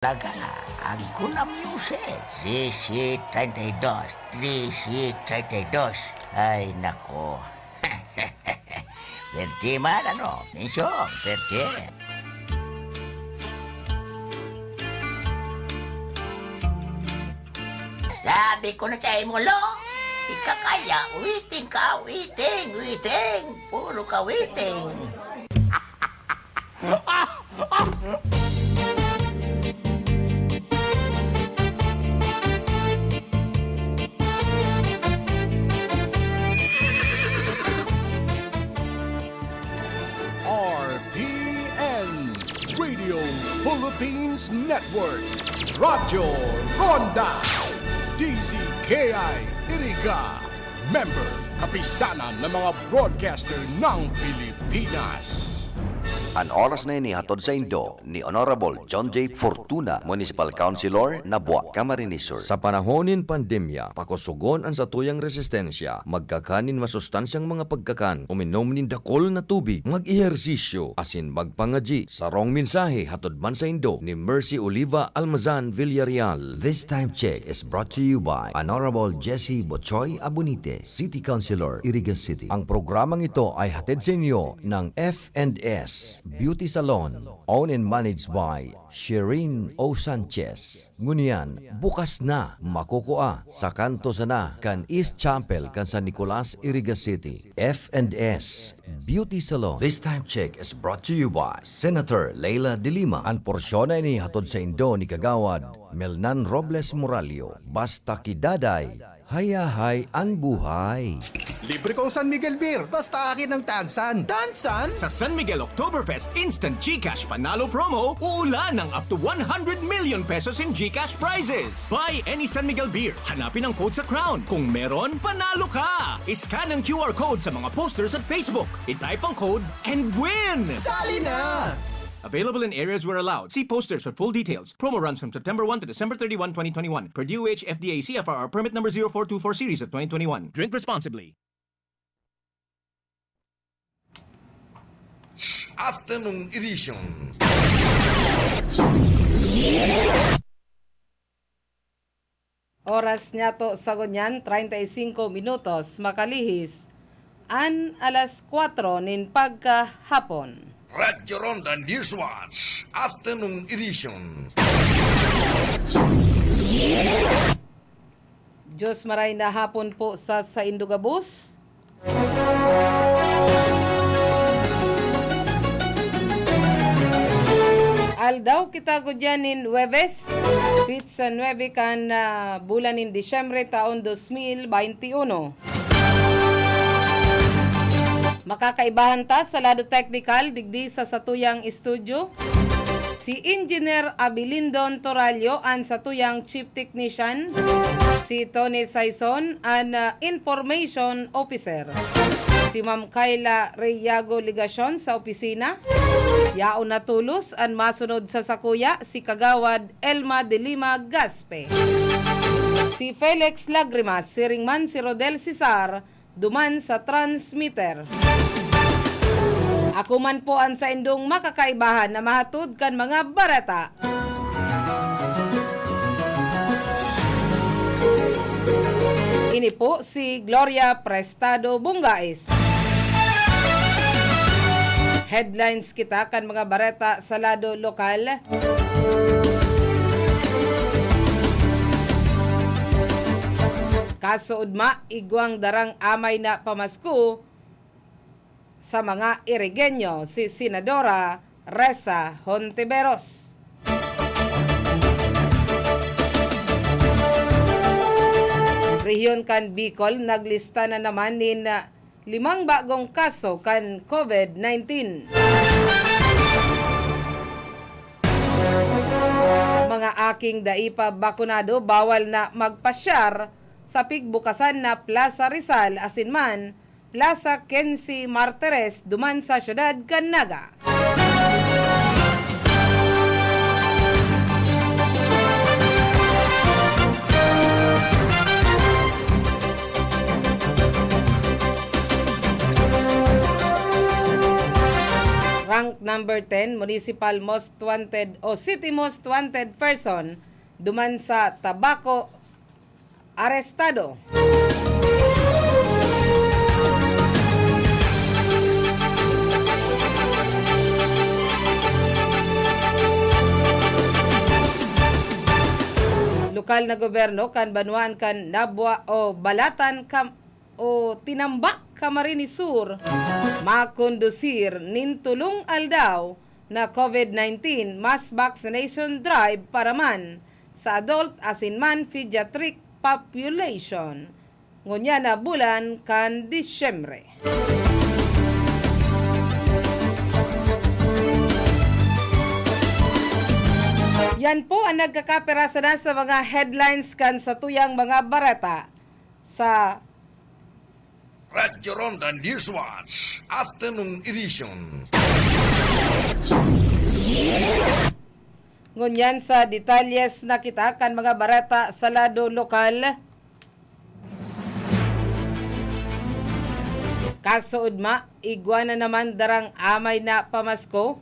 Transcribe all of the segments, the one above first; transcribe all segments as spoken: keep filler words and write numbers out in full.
Talaga, agko na music. Trese treinta y dos, trese treinta y dos. Ay, nako. Pwerte man, ano? Mensyon, pwerte. Sabi ko na sa imo, Lo, di ka kaya, waiting ka, waiting, waiting. Puro ka waiting. R P N, Radio Philippines Network, Radyo Ronda, D Z K I Iriga, member, Kapisanan ng mga Broadcaster ng Pilipinas. An oras na ini hatod saindo ni Honorable John J Fortuna, Municipal Councilor, Nabua, Camarines Sur. Sa panahon nin pandemya, pakosogon an satuyang resistensya, magkakan nin masustansyang mga pagkakan, uminom nin dakul na tubig, mag-ehersisyo, asin magpangadyi. Sarong mensahe hatod man saindo ni Mercy Oliva Almazan Villarreal. This time check is brought to you by Honorable Jesse Bochoy Abonite, City Councilor, Iriga City. Ang programang ito ay hatid sa inyo ng F and S Beauty Salon, owned and managed by Shireen O Sanchez. Ngunyan, bukas na, makukua sa kanto sana kan East Chapel kan San Nicolas, Iriga City. F and S Beauty Salon. This time check is brought to you by Senator Leila de Lima. An porsyon na ini hatod saindo ni Kagawad Melnan Robles Morallo. Basta ki Daday, hayahay an buhay. Libre kong San Miguel beer, basta akin ang Tansan. Tansan? Sa San Miguel Oktoberfest Instant GCash Panalo Promo, uulan ng up to one hundred million pesos in GCash prizes. Buy any San Miguel beer, hanapin ang code sa crown. Kung meron, panalo ka! I-scan ang Q R code sa mga posters at Facebook. I-type ang code and win! Sali na! Available in areas where allowed. See posters for full details. Promo runs from September one to December thirty-one, twenty twenty-one. Per D O H F D A C F R R permit number zero four two four series of twenty twenty-one. Drink responsibly. Afternoon Edition. Oras niyato sa ngunyan, treinta y cinco minutos, makalihis an alas kwatro nin pagkahapon. Radyo Ronda Newswatch, Afternoon Edition. Diyos maray na hapon po sa saindo gabos. Aldaw kita gudyan nin Huwebes, petsa nuebe kan, ah, bulan nin Disyembre, taon dos mil baynte uno. Makakaibahan ta sa lado teknikal digdi sa satuyang estudyo. Si Engineer Abilindon Torallo an satuyang chief technician, si Tony Saison an, ah, information officer, si Ma'am Kayla Reyago Legacion sa opisina. Yaon na tolos an masunod sa sakuya, si Kagawad Elma de Lima Gaspe. Si Felix Lagrimas, siring man si Rodel Cesar, duman sa transmitter. Ako man po an saindong makakaibahan na mahatod kan mga bareta. Ini po si Gloria Prestado Bungais. Headlines kita kan mga bareta sa lado lokal. Kaso ugma, igwang darang amay na pamasko sa mga Irigenyo si Senadora Ressa Hontiveros. Rehiyon kan Bicol, naglista na naman nin limang bagong kaso kan COVID nineteen. Mga aking dai pa bakunado, bawal na magpasyar sa pigbukasan na Plaza Rizal asin man Plaza Quince Martires duman sa siyudad kan Naga. Rank number ten, municipal most wanted o city most wanted person duman sa tabako, arestado. Lokal na gobyerno kan banwaan kan Nabua o Balatan kam-, o Tinambac, Camarines Sur, makondusir nin tolong aldaw na COVID nineteen mass vaccination drive para man sa adult asin man pediatric population, ngunyan na bulan kan Disyembre. Yan po ang nagkakapirasa na sa mga headlines kan satuyang mga bareta sa Radyo Ronda Newswatch Afternoon Edition. Ngunyan sa detalyes na kita kan mga bareta sa lado lokal. Kasoodma, igwa na naman darang amay na pamasko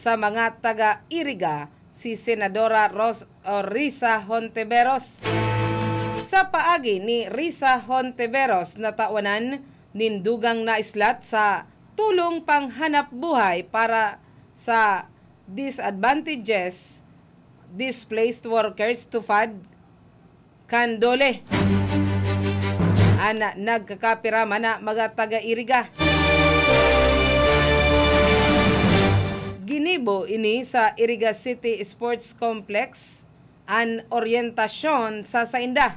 sa mga taga-Iriga si Senadora Ros-, o Risa Hontiveros. Sa paagi ni Risa Hontiveros, natawanan nin dugang na islat sa tulong panghanap buhay para sa disadvantages, displaced workers, TUFAD, kan DOLE. An nagkakapira man na mga taga-Iriga. Ginibo ini sa Iriga City Sports Complex an oryentasyon sa sainda.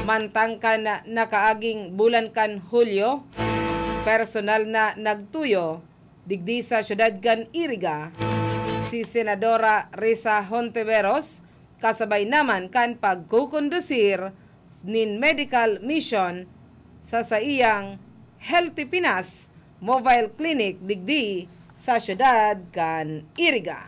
Mantang kan nakaaging bulan kan Hulyo, personal na nagtuyo digdi sa siyudad kan Iriga si Senadora Risa Hontiveros, kasabay naman kan pagkukondusir nin medical mission sa saiyang Healthy Pinas Mobile Clinic digdi sa siyudad kan Iriga.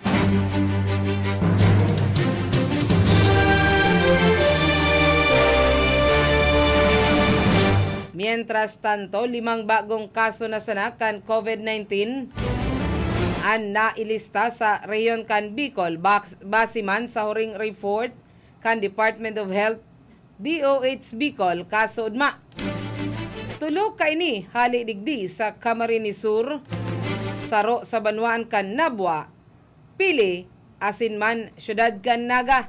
Mientras tanto, limang bagong kaso na sana kan COVID nineteen an nailista sa rehiyon kan Bicol, bak-, base man sa huring report kan Department of Health, D O H Bicol, kasoodma. Tulo kaini hale digdi sa Camarines Sur, saro sa banwaan kan Nabua, Pili, asin man siyudad kan Naga.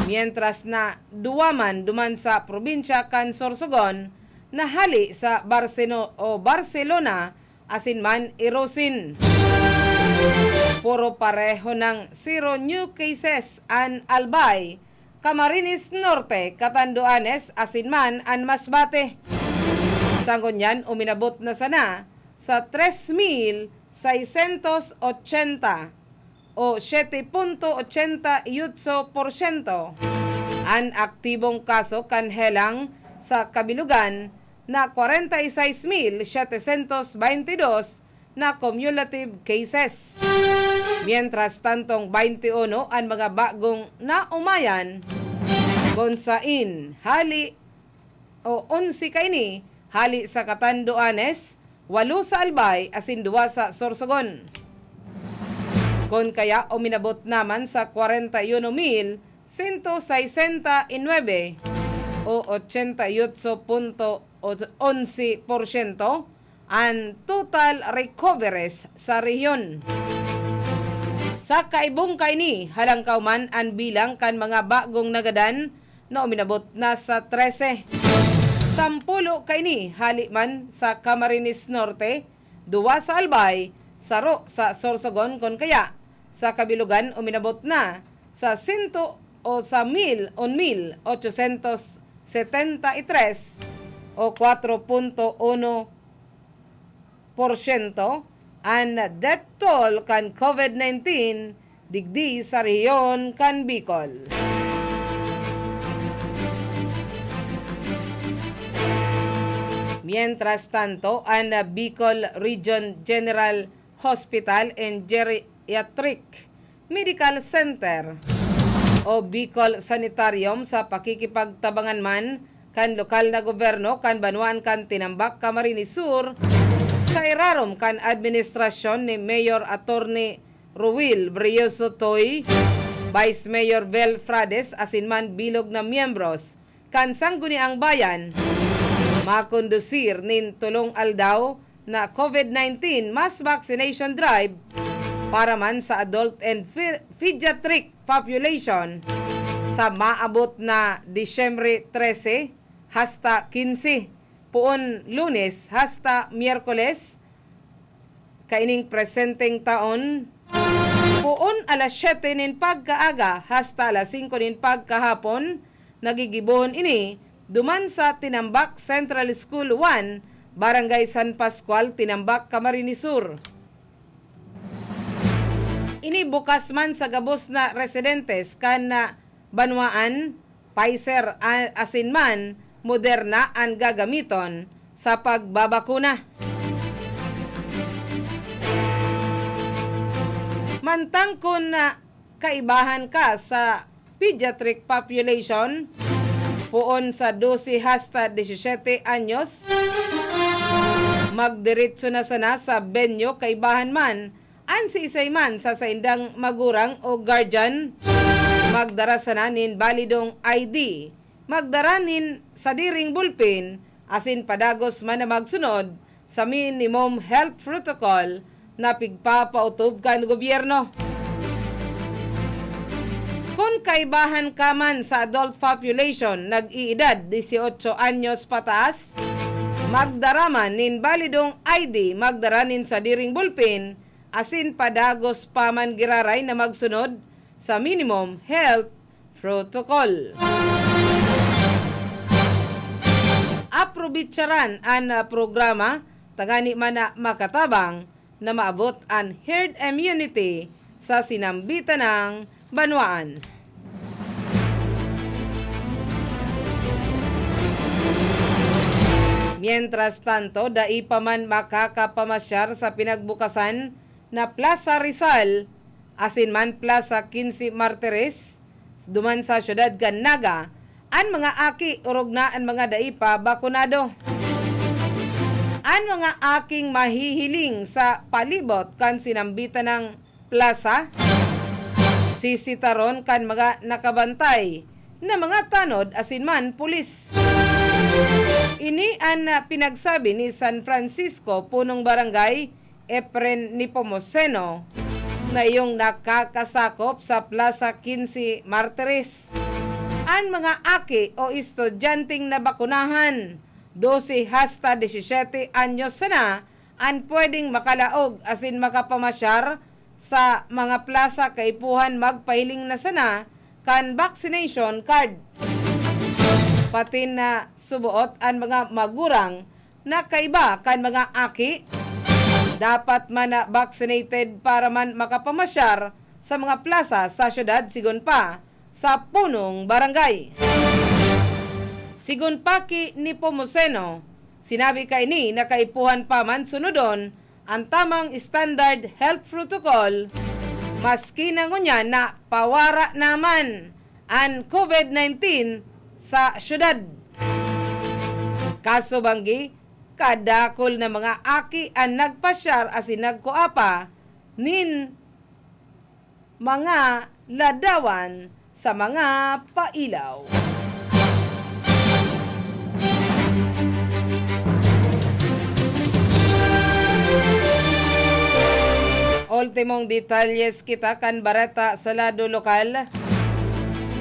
Mientras na duwa man duman sa probinsya kan Sorsogon na hale sa Barceno-, o Barcelona asin man Irosin. Puro pareho nang zero new cases an Albay, Camarines Norte, Catanduanes asin man an Masbate. Sa ngunyan, uminabot na sana sa tres mil seiscientos ochenta o siete punto ochenta y ocho por ciento. An aktibong kaso kan helang sa kabilugan na kwarenta y seis mil setecientos veintidos na cumulative cases. Mientras tantong bainti uno an mga bagong naumayan, kun sain hali o onse kaini hali sa Catanduanes, walo sa Albay asin duwa sa Sorsogon. Kun kaya, uminabot naman sa kwarenta y uno mil sento saysenta y nuebe o ochenta y ocho punto onse por ciento an total recoveries sa rehiyon. Sa kaibong kaini, halangkaw man an bilang kan mga bagong nagadan na uminabot na sa trese. Sampulo kaini hali man sa Camarines Norte, duwa sa Albay, saro sa Sorsogon, kun kaya sa kabilugan uminabot na sa sento o sa mil, un mil ochocientos setenta y tres o kwatro punto uno por syento an death toll kan COVID nineteen digdi sa rehiyon kan Bicol. Mientras tanto, an Bicol Region General Hospital and Geriatric Medical Center o Bicol Sanitarium sa pakikipagtabangan man kan lokal na gobyerno kan banwaan kan Tinambac, Camarines Sur, Sa irarom kan administrasyon ni Mayor Attorney Ruil Brioso Toy, Vice Mayor Vel Frades asin man bilog na miyembros kan Sangguniang Bayan, makondusir nin tolong aldaw na COVID nineteen mass vaccination drive para man sa adult and phe-, pediatric population sa maabot na Disyembre trese hasta kinse, poon Lunes hasta Miyerkules, kaining presenteng taon, poon alas siyete nin pagkaaga hasta alas singko nin pagkahapon, nagigibohon ini duman sa Tinambac Central School one, Barangay San Pascual, Tinambac, Camarines Sur. Ini bukas man sa gabos na residentes kan, ah, banwaan, Pfizer a-, asin man Moderna an gagamiton sa pagbabakuna. Mantang kun, ah, kaibahan ka sa pediatric population, poon sa dose hasta disisiyete anyos, magdiretso na sana sa venue, kaibahan man an siisay man sa saindang magurang o guardian, magdara sana nin balidong I D, magdara nin sadiring bulpin, asin padagos man na magsunod sa minimum health protocol na pigpapautob kan gobyerno. Kun kaibahan ka man sa adult population, nag-iidad dieciocho anyos pataas, magdara man nin balidong I D, magdara nin sadiring bulpin, asin padagos pa man giraray na magsunod sa minimum health protocol. Aprobitsaran an, ah, programa tangani man na makatabang na maabot an herd immunity sa sinambitan nang banwaan. Mientras tanto, dai pa man makakapamasyar sa pinagbukasan na Plaza Rizal asin man Plaza Quince Martires, duman sa siyudad kan Naga, an mga aki orog na an mga dai pa bakunado. An mga aking mahihiling sa palibot kan sinambitan nang plaza, sisitaron kan mga nakabantay na mga tanod asin man pulis. Ini an, ah, pinagsabi ni San Francisco Punong Barangay Efren Nepomuceno, na iyong nakakasakop sa Plaza Quince Martires. An mga aki o estudyanteng nabakunahan, dose hasta disisiyete anyos sana, an pwedeng makalaog asin makapamasyar sa mga plaza kaipuhan magpahiling na sana kan vaccination card. Pati na suboot an mga magurang na kaiba kan mga aki, dapat man na vaccinated para man makapamasyar sa mga plaza sa syudad, sigon pa sa punong barangay. Sigon pa ki Nepomuceno, sinabi kaini na kaipuhan pa man sunodon an tamang standard health protocol, maski na ngunyan na pawara naman an COVID nineteen sa syudad. Kaso banggi, kadakul na mga aki an nagpasyar asin nagkua pa nin mga ladawan sa mga pailaw. Ultimong detalyes kita kan bareta sa lado lokal.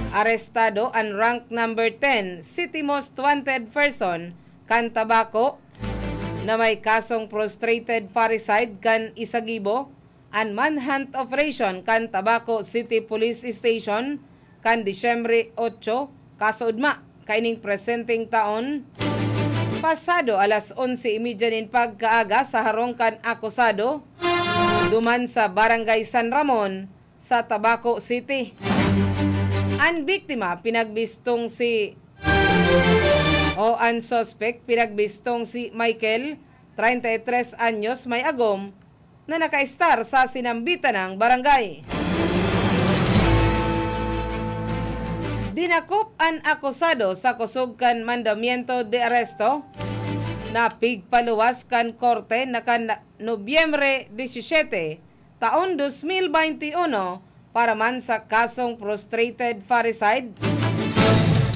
Arestado an rank number ten City Most Wanted Person kan Tabaco na may kasong frustrated parricide kan Isagibo, an manhunt operation kan Tabaco City Police Station kan Disyembre otso, kaso ugma kaining presenteng taon, pasado alas onse y media nin pagkaaga sa harong kan akusado, duman sa Barangay San Ramon sa Tabaco City. An biktima pinagbistong si, o an suspek pinagbistong si Michael, treinta y tres anyos, may agom, na nakaestar sa sinambitan nang barangay. Dinakop an akusado sa kusog kan mandamiento de aresto na pigpaluwas kan korte na kan Nobyembre disisiete, taon dos mil baynte uno, para man sa kasong frustrated parricide,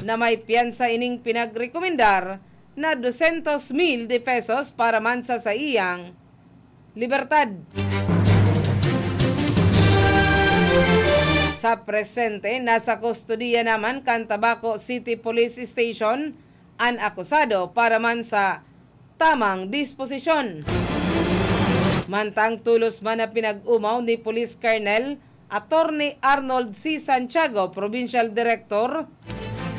na may piyansa ining pinagrekomendar na dosyentos mil de pesos para man sa saiyang libertad. Sa presente, nasa kustodiya naman kan Tabaco City Police Station an akusado para man sa tamang disposisyon. Mantang tolos man na pinag-omaw ni Police Colonel Attorney Arnold C. Santiago, Provincial Director,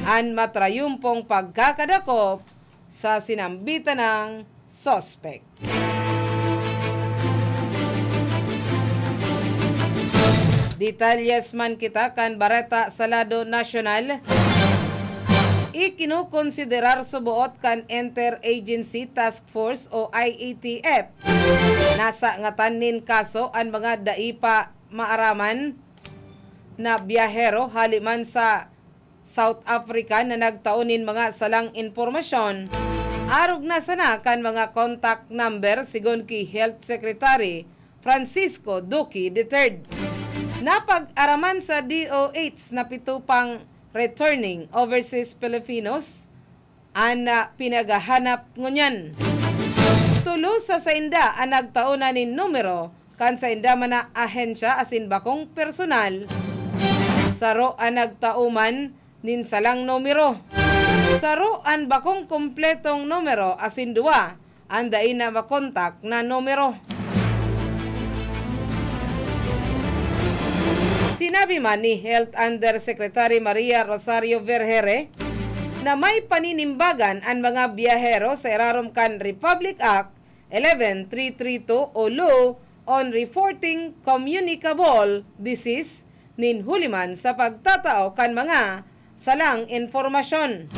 an matrayumpong pagkakadakop sa sinambitan ng suspek. Detalyes man kita kan bareta sa lado nasyonal. Ikinukonsiderar suboot kan Interagency Task Force o I A T F na sangatan nin kaso an mga dai pa maaraman na biyahero hali man sa South Africa na nagtao nin mga salang impormasyon, arog na sana kan mga contact number, sigon ki Health Secretary Francisco Duque the third. Napag-araman sa D O H na pito pang returning overseas Filipinos an, ah, pinaghahanap ngunyan. Tulo sa sainda an nagtao na nin numero kan sainda man na ahensya asin bakong personal. Saro an nagtao man nin salang numero. Saro an bakong kompletong numero asin duwa an dai na makontak na numero. Sinabi man ni Health Undersecretary Maria Rosario Vergeire na may paninimbagan an mga biyahero sa irarom kan Republic Act eleven three three two o Law on Reporting Communicable Disease nin huli man sa pagtatao kan mga salang impormasyon.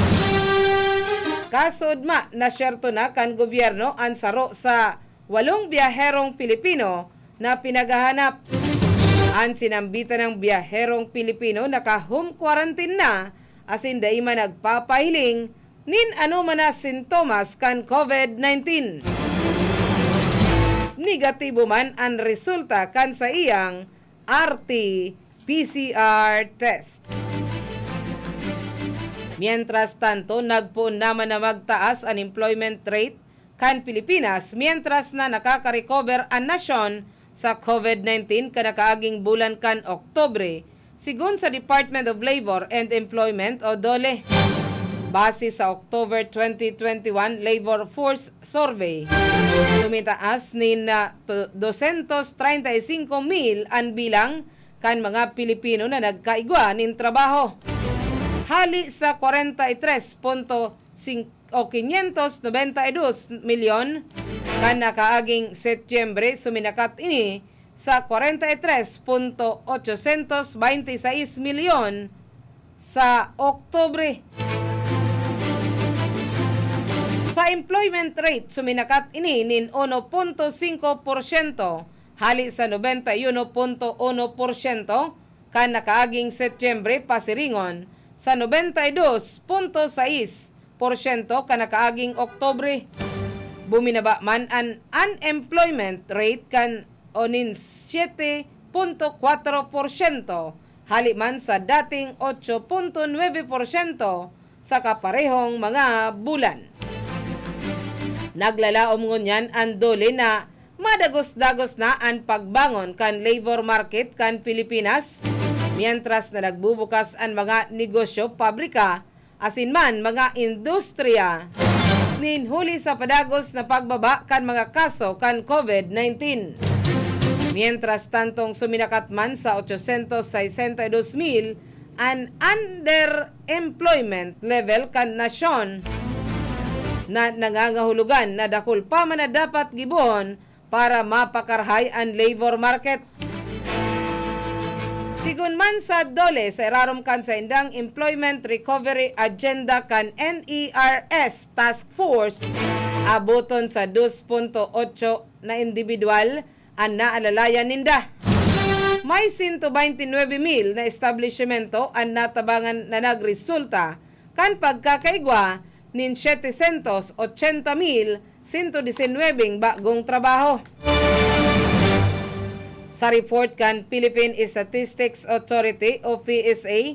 Kasood man, nasyerto na kan gobyerno an saro sa walong biyaherong Pilipino na pinaghahanap. An sinambitan ng biyaherong Pilipino naka-home quarantine na asin dai man nagpapahiling nin anoman na sintomas kan COVID nineteen. Negatibo man an resulta kan saiyang R T P C R test. Mientras tanto, nagpoon naman na magtaas an employment rate kan Pilipinas, mientras na nakaka-recover an nasyon sa COVID nineteen kan nakaaging bulan kan Oktubre, sigon sa Department of Labor and Employment o DOLE. Base sa October twenty twenty-one Labor Force Survey, tumitaas nin, ah, to-, dosyentos treinta y cinco mil an bilang kan mga Pilipino na nagkaigwa nin trabaho. Hali sa kwarenta y tres punto singko o quinientos noventa y dos milyon kan nakaaging Setyembre, suminakat ini sa kwarenta y tres punto ochosyentos baynte y seis milyon sa Oktubre. Sa employment rate, suminakat ini nin uno punto singko porsyento, hali sa nobenta y uno punto uno porsyento kan nakaaging Setyembre, pasiringon sa nobenta y dos punto sais porsyento kan nakaaging Oktubre. Buminaba man an unemployment rate kan o nin siyete punto kwatro porsyento, hali man sa dating otso punto nuebe porsyento sa kaparehong mga bulan. Naglalaom ngunyan an DOLE na madagos-dagos na an pagbangon kan labor market kan Pilipinas, mientras na nagbubukas an mga negosyo, pabrika, asin man mga industriya, nin huli sa padagos na pagbaba kan mga kaso kan COVID nineteen. Mientras tantong suminakat man sa ochosyentos sesenta y dos mil an underemployment level kan nasyon na nangangahulugan na dakul pa man na dapat gibohon para mapakarahay an labor market. Sigon man sa DOLE, sa irarom kan saindang Employment Recovery Agenda kan N E R S Task Force, aboton sa dos punto otso na indibidwal an naalalayan ninda. May sento baynte nuebe mil na establisimento an natabangan na nagresulta kan pagkakaigwa nin setecientos ochenta mil sento disinwebeng bagong trabaho. Sa report kan Philippine Statistics Authority o P S A,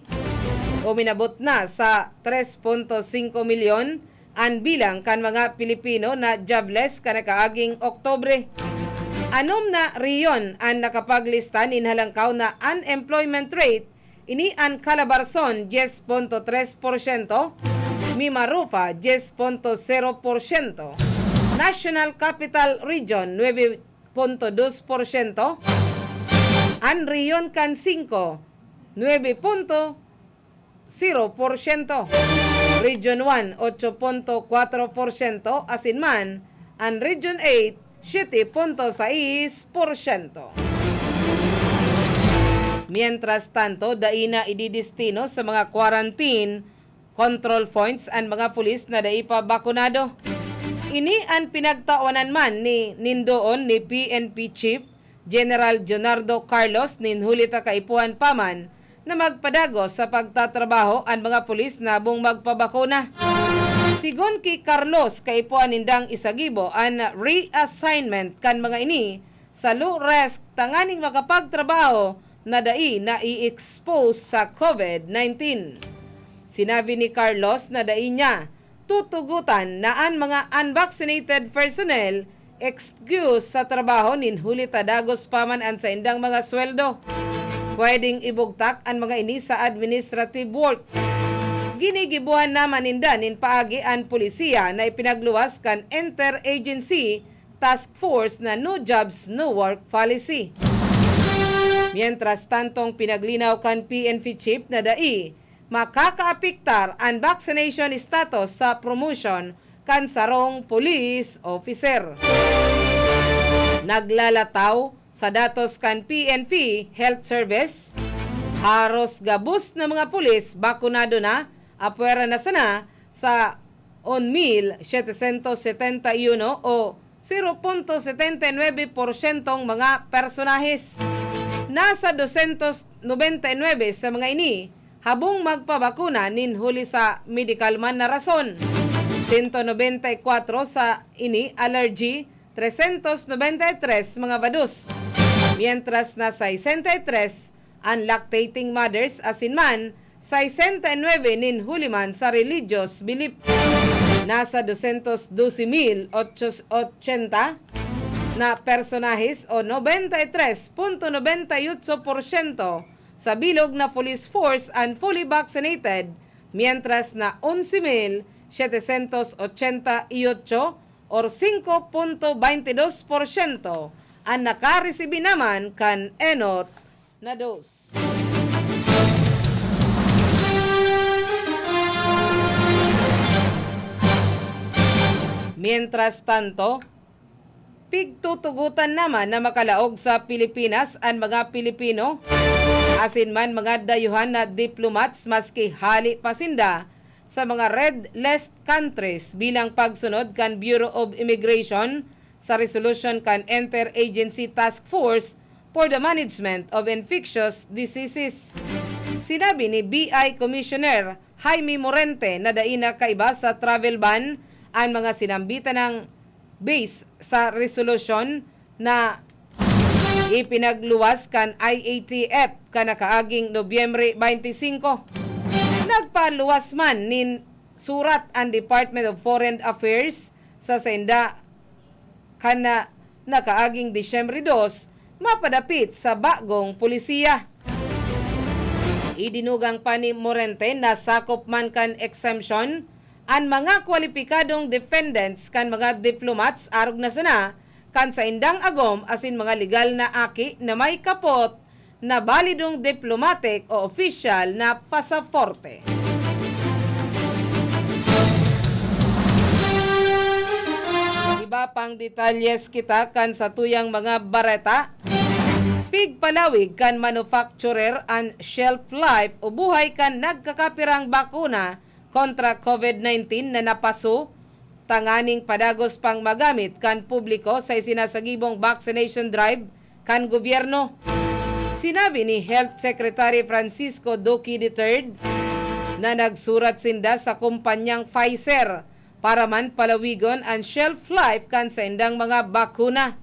uminabot na sa tres punto singko milyon an bilang kan mga Pilipino na jobless kan nakaaging Oktubre. Anom na rehiyon an nakapaglista nin halangkaw na unemployment rate. Ini an Calabarzon, diyes punto tres porsyento, Mimaropa, diyes punto zero porsyento, National Capital Region, nuebe punto dos porsyento, an Rehiyon kan Singko, nuebe punto zero porsyento, Region one, otso punto kwatro porsyento, asin man an Region eight, siyete punto sais porsyento. Mientras tanto, dai na ididestino sa mga quarantine control points an mga pulis na dai pa bakunado. Ini an pinagtawanan man ni nindoon ni P N P Chief General Jonardo Carlos nin huli ta kaipuhan pa man na magpadagos sa pagtatrabaho an mga pulis na bong magpabakuna. Sigon ki Carlos, kaipuhan nindang isagibo an reassignment kan mga ini sa low risk tanganing makapagtrabaho na dai na-i-expose sa COVID nineteen. Sinabi ni Carlos na dai niya tutugotan na an mga unvaccinated personnel excuse sa trabaho nin huli ta dagos pa man an saindang mga sweldo. Pwedeng ibugtak an mga ini sa administrative work. Ginigibohan naman ninda nin paagi an polisiya na ipinagluwas kan Interagency Task Force na No Jobs, No Work Policy. Mientras tantong pinaglinaw kan P N P Chief na dai makakaapektar an vaccination status sa promotion kan sarong police officer. Naglalataw sa datos kan P N P Health Service, haros gabos na mga pulis bakunado na, apwera na sana sa un mil setecientos setenta y uno o zero punto setenta y nuebe porsyentong mga personahes. Nasa doscientos noventa y nuebe sa mga ini habong magpabakuna nin huli sa medikal man na rason. Sento nobenta y kwatro sa ini allergy, trescientos noventa y tres mga bados, mientras na sesenta y tres an lactating mothers asin man sesenta y nuebe nin huli man sa religious belief. Nasa doscientos doce mil ochenta na personahes o noventa y tres punto noventa y ocho porsyento sa bilog na police force an fully vaccinated, mientras na onse mil setecientos ochenta y ocho or singko punto baynte dos porsyento an nakaresibi naman kan enot na dos. Mientras tanto, pigtutugotan naman na makalaog sa Pilipinas an mga Pilipino asin man mga dayuhan na diplomats maski hale pa sinda sa mga red list countries bilang pagsunod kan Bureau of Immigration sa resolusyon kan Interagency Task Force for the Management of Infectious Diseases. Sinabi ni B I Commissioner Jaime Morente na dai na kaiba sa travel ban an mga sinambitan ng base sa resolusyon na ipinagluwas kan I A T F kan nakaaging Nobyembre twenty-five. Nagpaluwas man nin surat an Department of Foreign Affairs sa sainda kan na nakaaging Disyembre dos, mapadapit sa bagong polisiya. Idinugang pa ni Morente na sakop man kan exemption an mga kwalipikadong defendants kan mga diplomats arog na sana kan saindang agom asin mga legal na aki na may kapot na balidong diplomatic o opisyal na pasaporte. Iba pang detalyes kita kan satuyang mga bareta. Pigpalawig kan manufacturer an shelf life o buhay kan nagkakapirang bakuna kontra COVID nineteen na napaso tanganing padagos pang magamit kan publiko sa isinasagibong vaccination drive kan gobyerno. Sinabi ni Health Secretary Francisco Duque the third na nagsurat sinda sa kumpanyang Pfizer para man palawigon an shelf life kan saindang mga bakuna.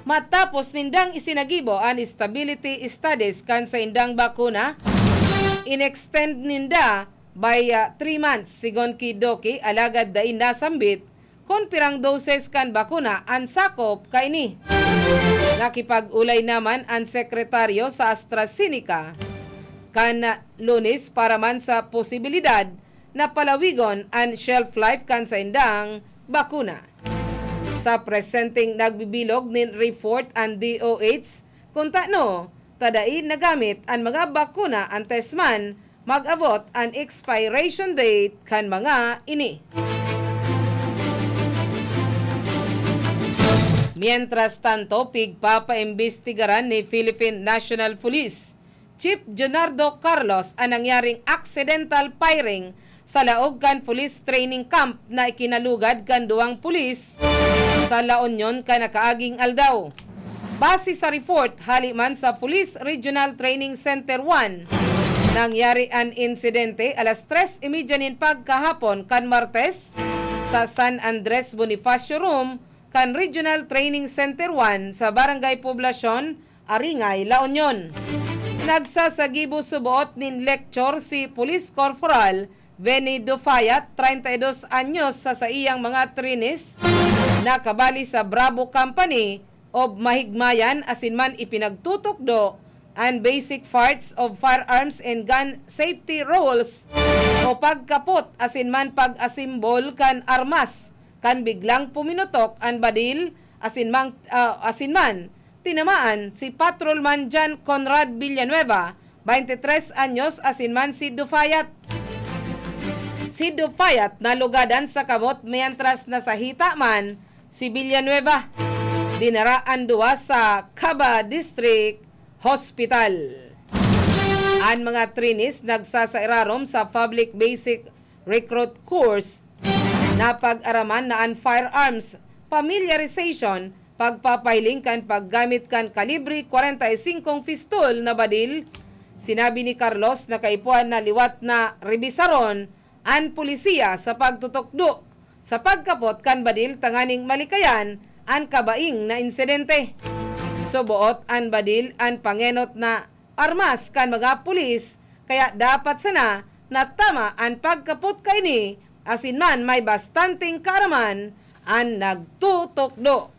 Matapos nindang isinagibo an stability studies kan saindang bakuna, in-extend ninda by, ah, three months, sigon ki Doki, alagad dai nasambit kun pirang doses kan bakuna an sakop kaini. Nakipag-olay naman an sekretaryo sa AstraZeneca kan Lunes para man sa posibilidad na palawigon an shelf life kan saindang bakuna. Sa presenteng nagbibilog nin report an D O H kun tano ta dai nagamit an mga bakuna antes man mag-abot an expiration date kan mga ini. Mientras tanto, pigpapaimbestigaran ni Philippine National Police Chief Junardo Carlos an nangyaring accidental firing sa laog kan police training camp na ikinalugad kan duwang pulis sa La Union kan nakaaging aldaw. Base sa report hali man sa Police Regional Training Center one, nangyari an insidente alas tres y media nin pagkahapon kan Martes sa San Andres Bonifacio Room kan Regional Training Center one sa Barangay Poblacion, Aringay, La Union. Nagsasagibo suboot nin lecture si Police Corporal Benny Dufayat, treinta y dos anyos, sa saiyang mga trainees na kabali sa Bravo Company of Mahigmayan asin man ipinagtutukdo an basic parts of firearms and gun safety rules o pagkapot asin man pag-asimbol kan armas kan biglang puminutok an badil asin mang-, ah, asin man tinamaan si Patrolman John Conrad Villanueva, twenty-tres anyos, asin man si Dufayat. Si Dufayat nalugadan sa kamot, mientras na sa hita man si Villanueva. Dinara an duwa sa Caba District Hospital. An mga trainees nagsasairarom sa Public Basic Recruit Course. Napag-araman na an firearms familiarization, pagpapahiling kan paggamit kan kalibre kwarenta y singkong pistol na badil. Sinabi ni Carlos na kaipuhan na liwat na rebisaron an pulisiya sa pagtutukdo sa pagkapot kan badil tanganing malikayan an kabaing na insidente. Suboot an badil an pangenot na armas kan mga pulis, kaya dapat sana na tama an pagkapot kaini asin man may bastanteng kaaraman an nagtutukdo.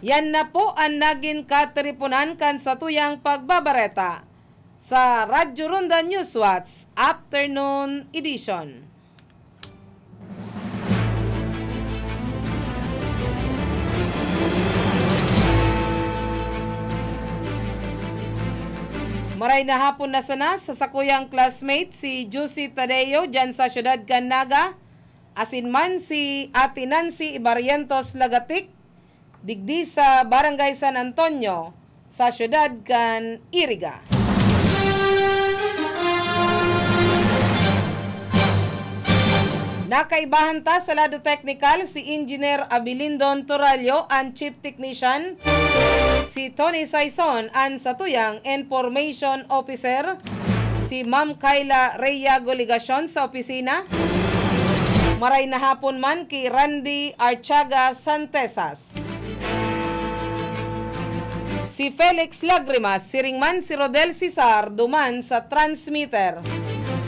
Yan na po an nagin katiriponan kan satuyang pagbabareta sa Radyo Ronda Newswatch Afternoon Edition. Maray na hapon na sana sa sakuyang classmate, si Juicy Tadeo, dyan sa siyudad kan Naga, asin man si Ate Nancy Ibarrientos Lagatik, digdi sa Barangay San Antonio, sa siyudad kan Iriga. Nakaibahan ta sa lado teknikal, si Engineer Abilindon Torallo an Chief Technician, si Tony Saison an satuyang Information Officer, si Ma'am Kyla Reynago Legacion sa opisina. Maray na hapon man ki Randy Archaga Santesas. Si Felix Lagrimas, siring man si Rodel Cesar duman sa transmitter.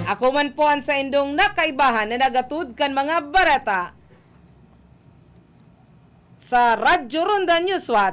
Ako man po an saindong nakaibahan na nagatod kan mga bareta sa Radyo Ronda Newswatch.